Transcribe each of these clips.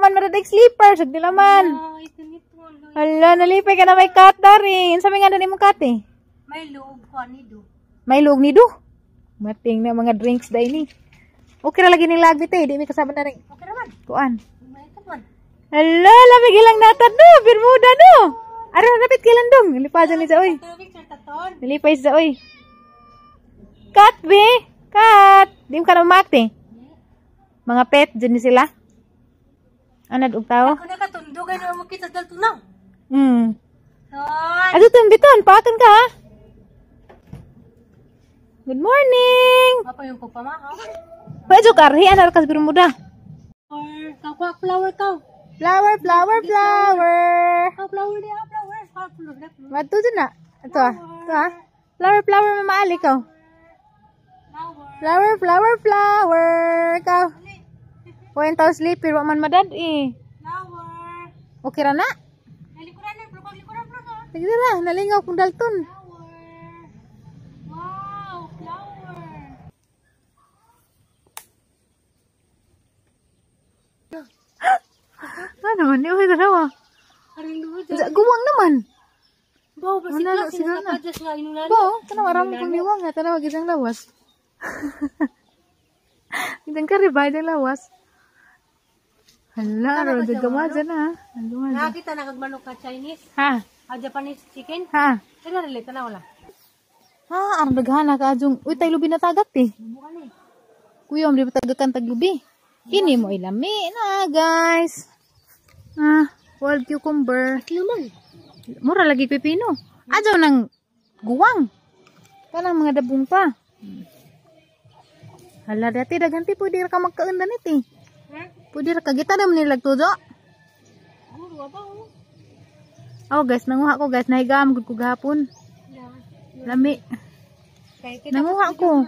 man madadag sleepers ug nilaman. Hala, nalipay ka na may cat dari. Unsa may nga nimo cat eh? May luog ko ni do. May luog ni do. Mating na mga drinks dai ni. Okay ra lagi ning lagi te, di mi kasama na ring. Okay ra man. Kuan. Man. Hala, lami gilang natad no, Bermuda no. Ara napit kilan dong. Nalipay ni sa oy. Nalipay sa oy. Cat be, cat. Di mo ka na makte. Mga pet dyan ni sila. Anad og tao? Ako nakatundog ay mo kita daltunaw. Ato tumbiton, paakan ka ha. Good morning. Apa yung pagpamakaw? Pwede ka arhi anar kas Bermuda. Or kakuha flower ka. Flower, flower, flower. Flower dia, flower. Flower. Madto dyan na. Ito ah. Ito ah. Flower, flower, mama Ali ka. Flower, flower, flower. Ikaw. Kuha yung tao sleeper. Wa man madad eh. Flower. Okay ra na? Nalikuran na. Likuran, bro. Sige na. Nalingaw kong dalton. Flower. Wow, flower. Ano man? Uy, ganawa. Guwang naman. Wow, basi siguro na. Bo, tanaw aram kong liwang nga. Tanaw, gisang lawas. Itang kariba, itang lawas. Hala, ro, gamaja na. Nakakita na kagmanok ka Chinese? Ha? Japanese chicken? Ha? Kaya relate na wala. Ha, arang daghana ka adjong. Uy, tayo lubi na tagat eh. Kuya, di ba tagakan taglubi? Kini mo ilami na, guys. Ah, wild cucumber. Mura lagi pipino. Adyo ng guwang. Kanang mga dabong pa. Hala, dati daganti pwede ra ka magkaundan iti. Pwede ra ka gita naman nila tudo. Oh guys, nanguha ko guys, nahigaam gud ko gahapon. Lami. Nanguha ko.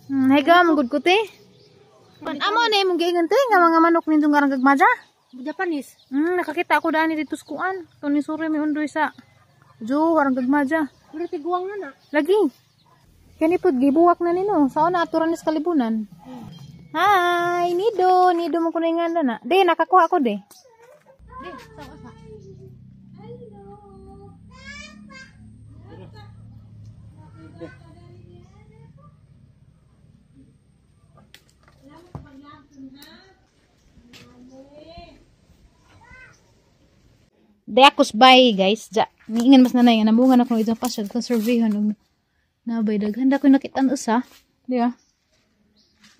Nahigaam gud ko te. Amo na imong giingon te nga mga manok nindong arang gagmaja. Japanese. Nakakita ako dani dito sa kuan. Tuni suri mi undoy sa Jo arang gagmaja. Pero tiguang na na. Lagi. Kani pud gibuwak na nino. Sao na aturan ni sa kalibunan. Hi, Nido. Nido mo kuno nga na. De, nakakuha ko de. De, sa sa. Hello. De akos bay guys. Ja, niingan mas nanay nga namungan ako itong pasyon conservation og nabay daghan da ko nakita ang usa. Diya.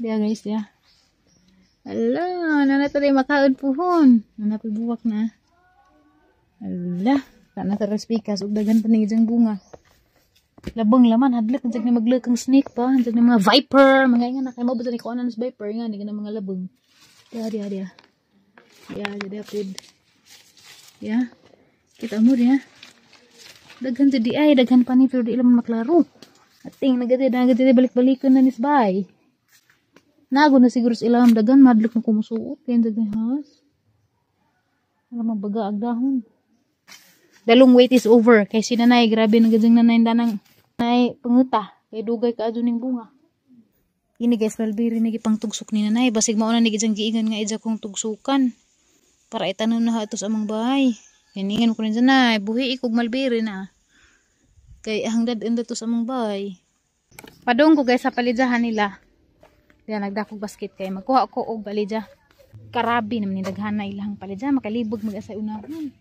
Diya guys, diya. Ala, nana tali makaon puhon. Nana po'y buwak na. Ala, kana ta pikas ug daghan pa ni diyang bunga. Labang laman hadlok unsa ni maglukang snake pa, unsa ni mga viper, mga ingan na kay mo ni kuanan sa viper nga ni kana mga labong. Diya diya diya. Diya diya pud. Diya. Kita mo diya. Daghan jud di ay, daghan pa ni pero di ilang maklaro. Ating nagati nagati balik-balikon na nisbay. Nago na siguro sa ilang daghan madlok na kumusuot kay daghan has. Wala mabaga ag dahon. The long wait is over kay si nanay grabe na gid nanay danang nay panguta kay dugay ka adto ning bunga. Kini guys mulberry ni gipang tugsok ni nanay basig mao na ni gid giingon nga ija kong tugsukan para itanom na ato sa among bahay. Hiningan ko rin sa buhi ikog mulberry na. Kay hangdad enda to sa among bahay. Padung ko guys sa palidyahan nila. Diya nagdakog basket kay magkuha ko og palidya. Karabi naman ni daghan na ilang palidya makalibog mag-asay unahon.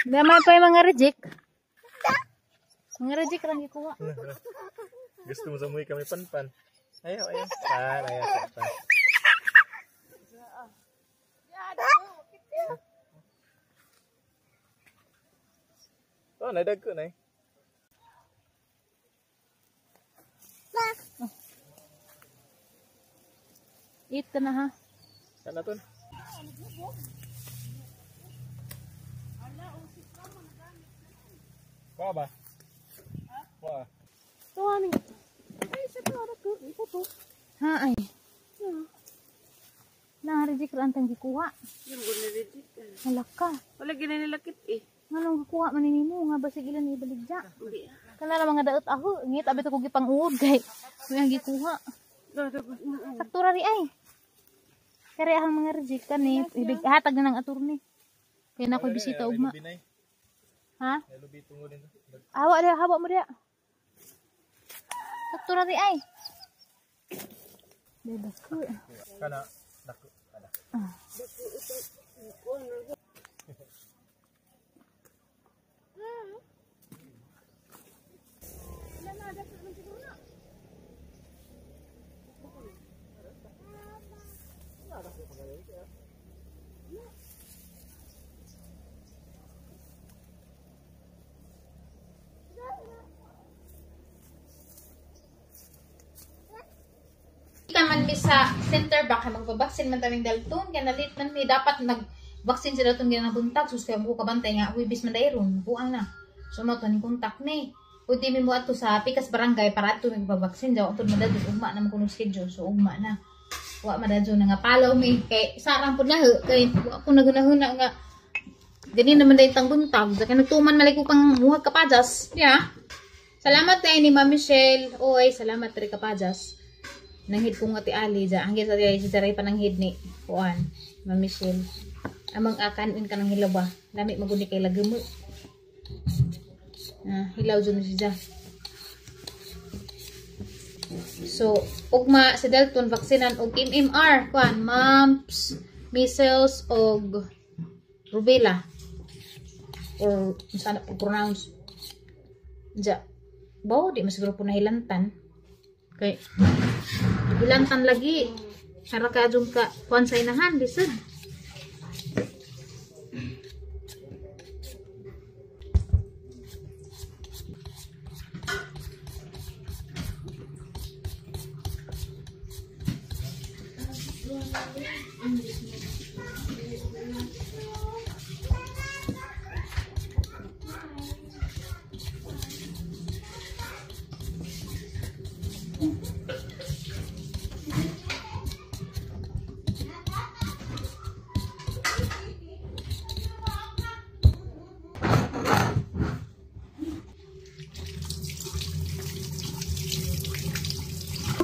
Dama pa yung mga reject. Mga reject lang ikuha. Gusto mo sa kami panpan. Ayaw, ayaw. Pan, ayaw, pan. Oh, naidag ko na eh. Eat ka na ha. Kana ton. Kuha ba? Kuha. Ay, sa to ara ko. Ito to. Ha ay. Na reject ra antang gikuha. Yung guna reject. Halaka. Wala gina nilakit eh. Nganong gikuha man nimo nga basig ilan ibaligya. Hindi. Kana ra mga daot aho, ngit abi to ko gipang-uod kay may gikuha. Sakto ra ri ay. Kare ang mga reject kani, ibig hatag na ng attorney. Kaya na ko bisita ugma. Ha? Lubi tungo din. Hawa dia, hawa mo dia. Sakto ra ri ay. Beda ko. Kana dako kada. Kita man mi sa center back kay magbabaksin man taming Dalton kay nalit man mi dapat nag-vaccine si Dalton gina buntag sus kay mo kabantay nga Huwebes man dayron buang na. So mo to ning contact ni. Pwede mi mo ato sa Pikas Barangay para ato magbabaksin daw ato man dadto ugma na man kuno schedule so ugma na. Wa man dadto na nga palaw mi kay sarang pud na kay wa ko nagunahuna nga gani naman day tang buntag kay nagtuman malay ko kang muhag kapajas. Yeah. Salamat kay ni Ma'am Michelle. Oy, salamat ri kapajas. Nanghid ko nga ti Ali dya. Hanggang sa si Jaray pananghid ni Kuan, Ma'am Michelle. Amang akan in ka ng hilaw ba? Lami maguni kay lagamo. Ah, hilaw dyan si dya. So, ugma si Dalton vaksinan og MMR, kuan, mumps, measles, og rubella. Or, sana po pronounce. Dya. Bawo, di masiguro po nahilantan. Okay. Hilantan lagi. Para ka dyan ka kuan sa inahan, lisod.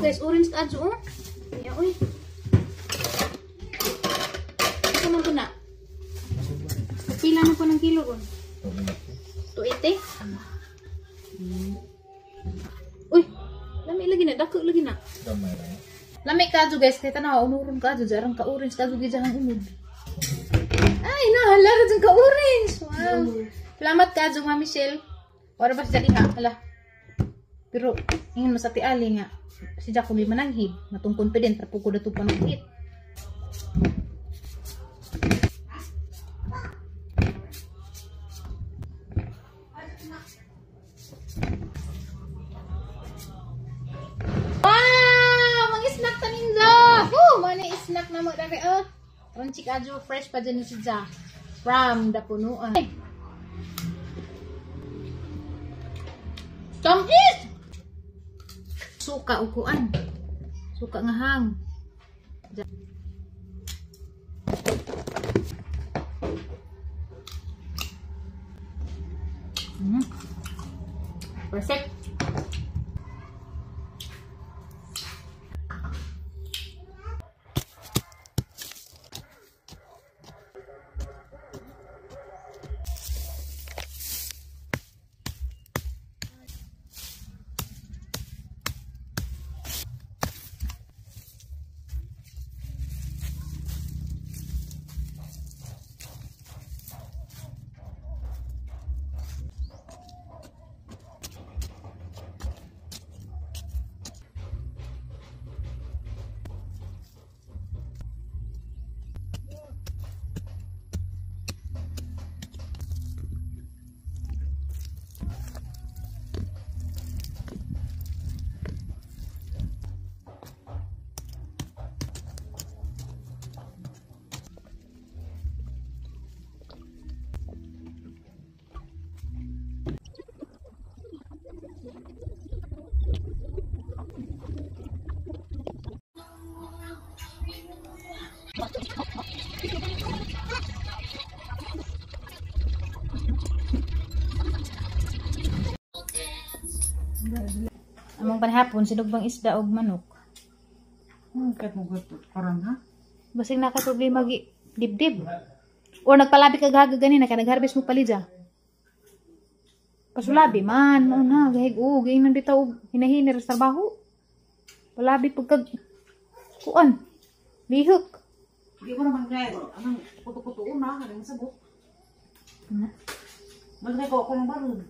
Guys, orange ka adyo, oh. Iya, oy. Ito man po na. Pila na po ng kilo ron? 280? Uy, lami lagi na, dako lagi na. Lami ka adyo guys, kaya tanaw, unuron ka adyo, jarang ka orange ka adyo, gijahang unod. Ay, nahala ka dyan ka orange. Wow. Salamat ka adyo, Ma'am Michelle. Wala ba siya diha? Hala. Pero, ingin mo sa ti Ali nga, si Jacob di mananghid, matong confident, rapo ko dato pananghid. Wow! Mag-snack ta ninyo! Woo! Mani snack na mo dami, oh. Crunchy kadyo, fresh pa dyan si Ja. From the punuan. Tamis! Suka ukuan. Suka nga hang. Perfect. Among panihapon, sinugbang isda og manok. Kahit mo gatot karon ha. Basig na ka problema gi dibdib. Or nagpalabi ka gahag ganina kay nagharvest mo palidya. Pasulabi man, mao na gahig o giingnan bitaw og hinahinir sa trabaho. Palabi pag kag kuan. Lihok. Di ko naman kaya anang kuto-kuto una, kanang sabot. Na. Mas kay ko ako ng barod.